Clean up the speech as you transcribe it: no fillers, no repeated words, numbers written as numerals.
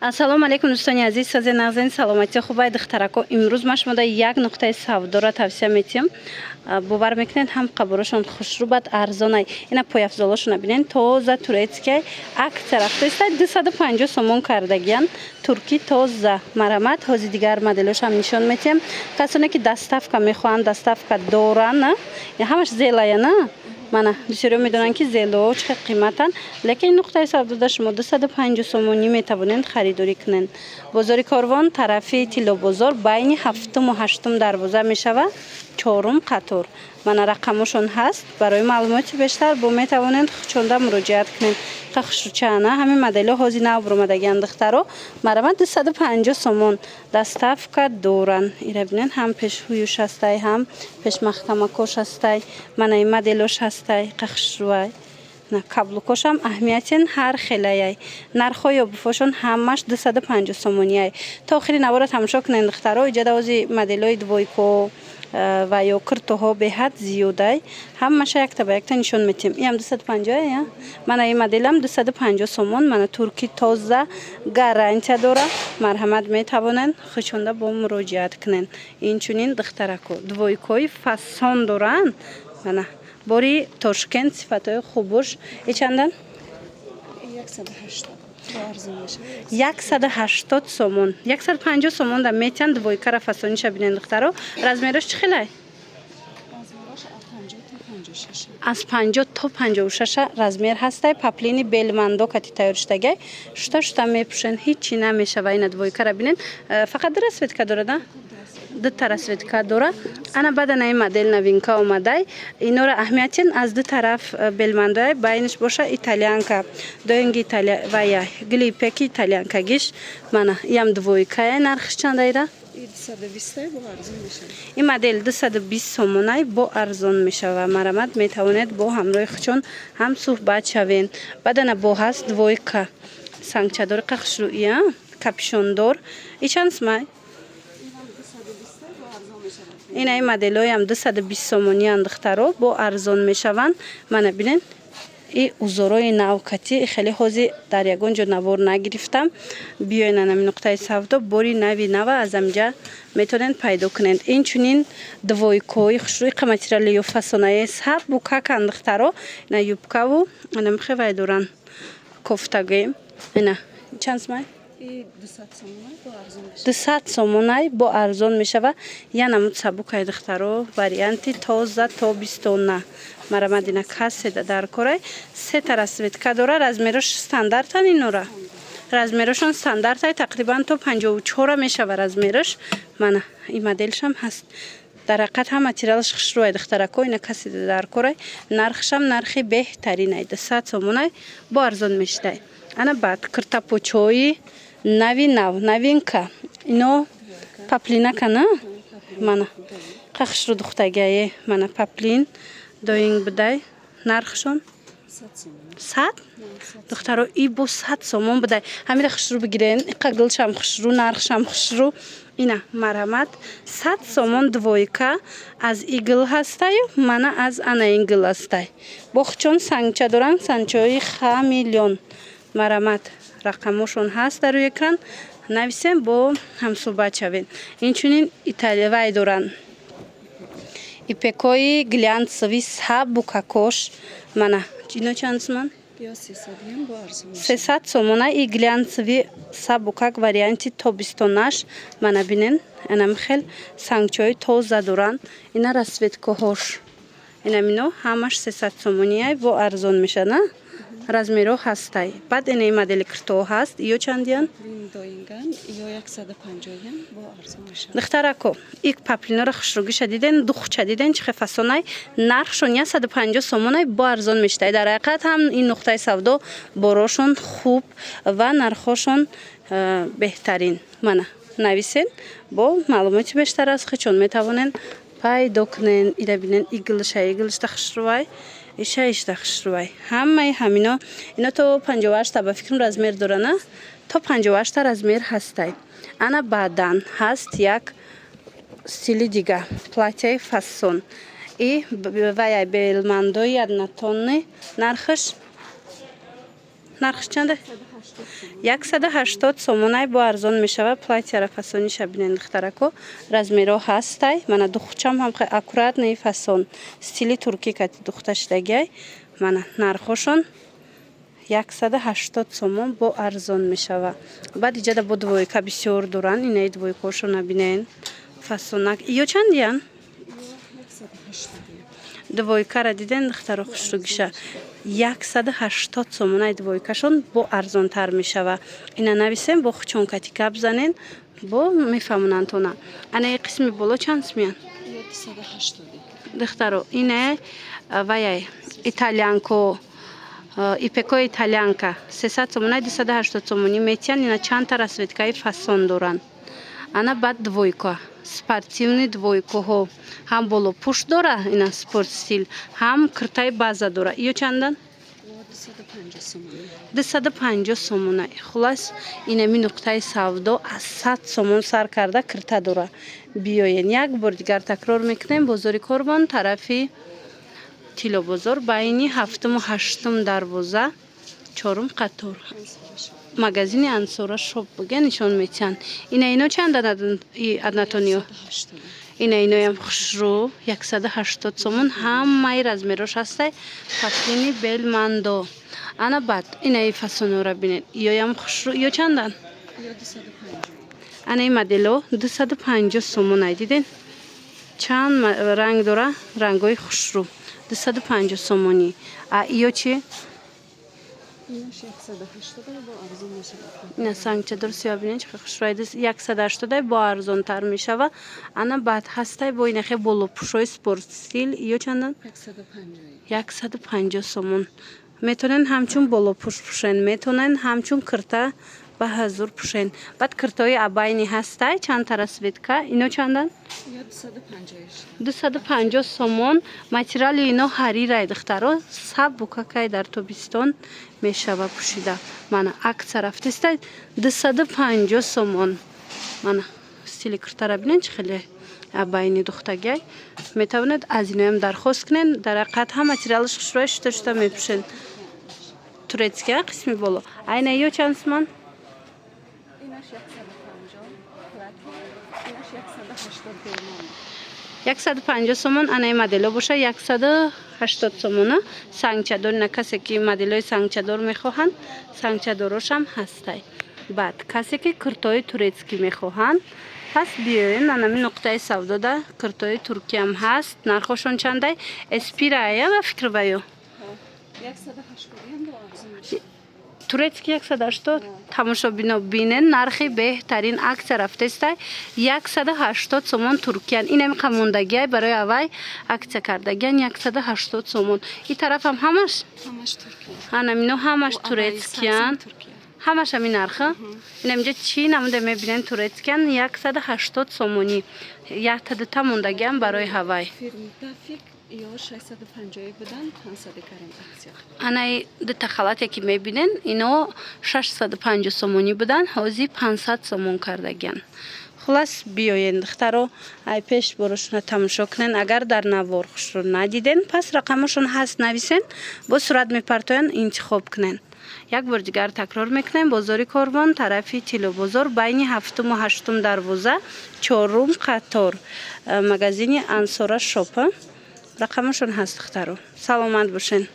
Ассалому алайкум, дӯстони азиз, созе нағзен, саломатӣ хубай, духтарако. Имрӯз ман шумода як нуқтаи савдоро тавсия метиҳам. Бовар мекунед, ҳам қаборашон хушрӯ, бад арзонай. Ина пойафзолошона бинен, тоза турецкий, акция рафтаиста, 250 сомон кардагиян, туркӣ тоза. Марҳамат, ҳози дигар моделошам нишон метиҳам. Касоне ки доставка мехоҳанд, доставка доранд. Ҳамаш зелая на. Мана, бисёриҳо медонанд, ки зелоҳо чӣ қадр қиматанд, лекин нуқтаи савдода шумо 250 сомонӣ метавонед харидорӣ кунед. Бозори Корвон, тарафи Тиллобозор, байни ҳафтуму ҳаштум дарвоза мешавад, чорум қатор. Мана, рақамошон ҳаст. Барои маълумоти бештар бо метавонед хучонда муроҷиат кунед. Хушрӯчаана ҳамин моделҳо ҳози нав баромадагианд, духтаро. Марҳамат, 250 сомон, доставка доранд. Ира бинед, ҳам пешҳуюш ҳастай, ҳам пешмаҳкамакош ҳастай. Мана, ин моделош ҳастай, хушрӯай. Каблукошам аҳамиятен ҳар хелаяй. Нархҳои обуфошон ҳамаш 250 сомонияй. То охири навора тамошо кунед, духтаро. Иҷа давози моделҳои двойко ва ё куртоҳо беҳад зиёдай. Ҳамаша якта ба якта нишон метиҳем. Иам 250-я. Мана, ин моделам 250 сомон. Мана, турки тоза, гарантия дора. Марҳамат, метавонед хучонда бо муроҷиат кунед. Инчунин, духтарако, двойкои фасон доранд. Мана, бори Тошкент, сифатҳои хубуш. И чандан? 180 сомон, 150 сомон да метиҳанд двойкара. Фасониша бинед, духтаро. Размерош чӣ хелай? Аз 50 то 56-а размер ҳастай. Паплини белмандо кати тайёр шудагай, шута шута мепӯшен, ҳичи намешава. Ина, двойкара бинед. Фақат ду расцветка дорад, дута расцветка дора. Ана, баъд ана ин модел новинка омадай. Инора аҳамиятен, аз ду тараф белмандоя, байниш боша итальянка, доинги вая гили ипеки итальянкагиш. Мана, иам двойкая. Нархиш чандаира? Ин модел 220 сомонай, бо арзон мешава. Марҳамат, метавонед бо ҳамроҳи худшон ҳам суҳбат шавен. Баъд ана бо ҳаст двойка сангчадори қахшрӯия, капюшондор. И чанд сумай? Ина, ин моделҳоям 220 сомониянд, духтаро, бо арзон мешаванд. Мана, бинед, и узорои навкати хеле ҳози дар ягон ҷо навор нагирифтам. Биёен анами нуқтаи савдо, бори нави нава аз амҷа метавонед пайдо кунед. Инчунин двойкои хушрӯи материали ё фасонаи сабукакан, духтаро. Ина, юбкаву анамихе вай доранд, кофтагӯем. Ина, чанд сумай? 200 сомонай, бо арзон мешава. Я намуд сабукай, духтаро, варианти тоза тобистона. Марҳамат, ина, касе дар корай, сета расцветка дора. Размерош стандартан, инора размерошон стандартай, тақрибан то 54-а мешава размерош. Мана, ин моделшам ҳаст. Дар ҳақиқат ҳам материалаш хушрӯай, духтарако. Ина, касе дар корай, нархшам нархи беҳтаринай, 200 сомонай, бо арзон мешидай. Ана, баъд киртапочои нави нав, новинка. Ино поплинака на. Мана, қахшрӯ духтагиае. Мана, поплин доинг будай. Нархшон 100, духтаро, и бо 100 сомон будай. Ҳамира хушрӯ бигирен, иқа гулшам хушрӯ, нархшам хушрӯ. Ина, марҳамат, 100 сомон двойка. Аз игл ҳастаю, мана, аз ана ин гул ҳастай. Бохчон сангча доранд, сангчаҳои хамелеон. Марҳамат, рақамошон ҳаст дар рӯи экран, нависем, бо ҳамсӯҳбат шавед. Инчунин вай доранд, ипекои глянцевый сабукакош. Мана, ино чанд суман? 300 сомона. И глянцевый сабукак, варианти тобистонаш. Мана, бинен, анам хел сангчаҳои тоза доранд. Ина расцветкаҳош, инамино ҳамаш 300 сомонияй, бо арзон мешавад на, размерҳо ҳастай. Баъд ина ин модели киртоҳо ҳаст. Ё чандиян? Духтарако, ик паплинора хушрӯгиша диден, духча диден, чӣ хел фасонай. Нархшон 150 сомонай, бо арзон мешидай. Дар ҳақиқат ҳам ин нуқтаи савдо борошон хуб ва нархҳошон беҳтарин. Мана, нависен, бо маълумоти бештар аз худшон метавонен пайдо кунен. Ира бинен, иглша, иглшта хушрӯвай, иша, ишта хушрӯвай. Ҳамаи ҳамино, ино то 58-та, ба фикрам, размер дора на, то 58-та размер ҳастай. Ана, баъдан ҳаст як стили дига, платьяи фасон и ваяй белмандои однотонный. Нархаш чанда? 180 сомонай, бо арзон мешава. Платьяра фасониша бинен, духтарако, размеро ҳастай. Мана, духчам ҳам аккуратный фасон, стили туркӣ кати духта шидагиай. Мана, нархошон 180 сомон, бо арзон мешава. Баъд иҷада бо двойка бисёр доранд. Инаи двойкаошона бинен, фасонак. Иё чандиян? Двойкара диден, духтаро, хушругиша, 180 сомонаи двойкашон, бо арзонтар мешава. Ина нависем, бо хучонкати гап занен, бо мефаҳмонанд тона. Анаи қисми боло чанд сумиян, духтаро? Ине ваяй итальянко, ипекои итальянка, 300 сомонаи, 280 сомонӣ метиҳанд. Ина чандта расцветкаи фасон доранд. Ана, баъд двойка, спортивный двойкаҳо ҳам болопушт дора, ина спорт стиль, ҳам киртаи база дора. Иё чандан? 250 сомона. Хулас, инами нуқтаи савдо аз 100 сомон сар карда кирта дора. Биёен, як бор дигар такрор мекунем: бозори Корвон, тарафи Тиллобозор, байни ҳафтуму ҳаштум дарвоза, чорум қатор, магазини Ансора Шоп буга, нишон метиҳанд. Ина ино чанд, однотонниё? Ина иноям хушрӯ, 180 сомон, ҳамаи размерош ҳастай. Поплини Белмандо. Ана, баъд инаи фасонора бинед, иёям хушрӯ. Иё чандан? Ана ин модело 250 сомонай. Диден, чанд ранг дора, рангҳои хушрӯ, 250 сомонӣ. А иё чи? Инаш 180, бо арзон мешавад. Ина сангчадор сиёҳ, бинед, чӣ хушрӯй, 180, бо арзонтар мешава. Ана, баъд ҳастай бо инахе болопӯшои спорт стиль. Иё чандан? 150. 150 сомон. Метавонен ҳамчун болопӯш пӯшен, метавонен ҳамчун кирта ба ҳазур пӯшен. Баъд киртаҳои абайни ҳастай, чандта расцветка. Ино чандан? Ё 250. 250 сомон. Материали ино ҳарирай, духтаро, сабукакай, дар тобистон мешава пӯшида. Мана, акция рафтестай, 250 сомон. Мана, стили киртара бинед, чӣ хеле абайни духтагиай. Метавонед аз иноям дархост кунед. Дар ҳақиқат ҳам материалаш хушрӯй, шута шута мепӯшед. Турецкия қисми боло. Айна ё чанд суман? Инаш 150 платье, инаш 180 белмон. 150 сомон. Анаи модело боша 180 сомона. Сангчадор, ина касе ки моделои сангчадор мехоҳанд, сангчадорошам ҳастай. Баъд касе ки киртои турецкӣ мехоҳанд, пас биёен анами нуқтаи савдода, киртои туркиям ҳаст. Нархошон чандай? Эспирая ва фикр ваё? 180 ҳам бо арзон мешавад. Турецкий 180. Тамошобино, бинен, нархи беҳтарин, акция рафтестай, 180 сомон туркиян. Инами қамондагиай, барои авай акция кардагиян, 180 сомон. И тарафам ҳамаш? Ҳамаш Туркия. Анамино ҳамаш Бо абаи турецкиян. сабзам Туркия. Ҳамаш ҳамин нарха. Инаминҷа чӣ намуда мебинен, турецкиян, 180 сомонӣ. Якта дута мондагиам барои ҳавай. Фирми Дафик, ё 650 будан, 500 карем, акция. Анаи дута халате ки мебинен, ино 650 сомонӣ буданд, ҳозир 500 сомон кардагиян. Хулас, биёен, духтаро, ай пеш борошона тамошо кунен. Агар дар навор хушро надиден, пас рақамошон ҳаст, нависен, бо сурат мепартоян, интихоб кунен. Як бор дигар такрор мекунем: бозори Корвон, тарафи Тиллобозор, байни ҳафтуму ҳаштум дарвоза, чорум қатор, магазини Ансора Шопа, рақамашон ҳаст. Духтаро, саломат бошен.